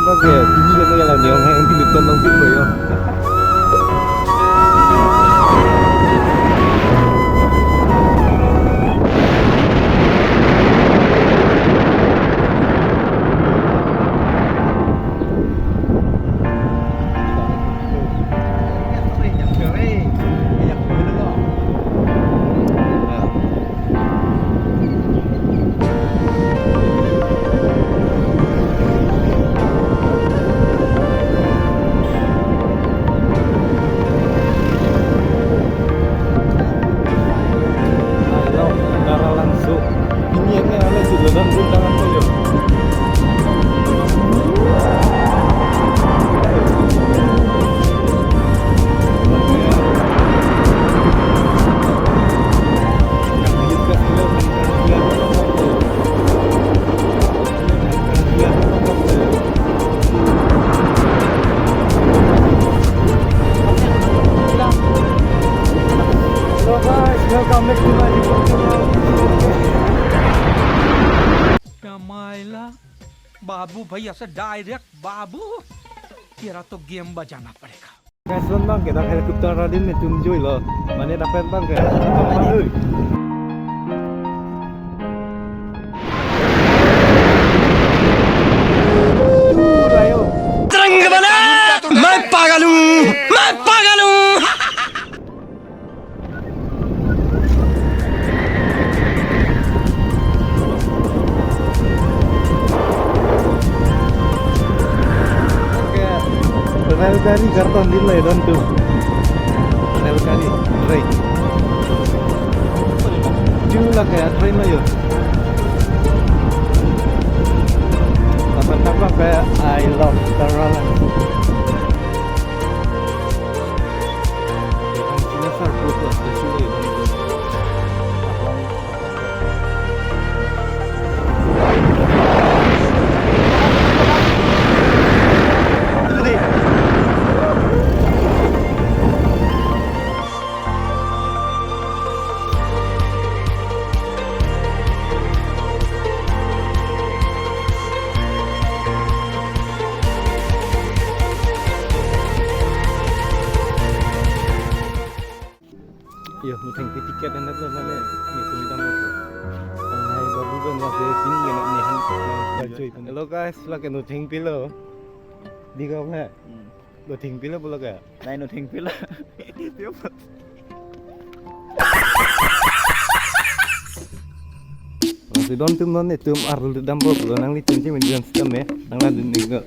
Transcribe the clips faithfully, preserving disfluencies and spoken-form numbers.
Oke, ini kan ya lah, yang yang di depan nang gitu ya. Ayo, darah langsung. Ini yang ada sudah dan gundangan saya. Hello guys, welcome back to my YouTube channel. Damai la, बाबू भैया से डायरेक्ट बाबू, तेरा तो गेम बजाना पड़ेगा। Guys, non bang ke dak helicopter radin netum joi lo. Mane dak pen bang ke. Aduh. Terang ke mana? मैं पागल हूँ, मैं पागल हूँ। Oke, rel gari karton din lai don tu. Rel gari, train. Ju la kayak train lo yo. Apa apa kayak I love Taralan. Yo, nuthengpi ticket anat lo mane, ni tumi dam lo. Anai babu ben wase pini kena nihan. Hello guys, lake nuthengpi lo. Di kau na? Hmm. Nuthengpi lo pulo ka? Nai nuthengpi lo. Dia apa? Langsung don tum non netum arlu dam lo pulo nanglitum si menjuan stem ya. Nang la dun ning ko.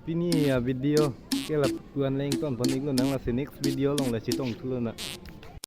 Pini a-video ke lapu-an le ingtonpon-iklo nang, lasi next video along le chetongthu lonang.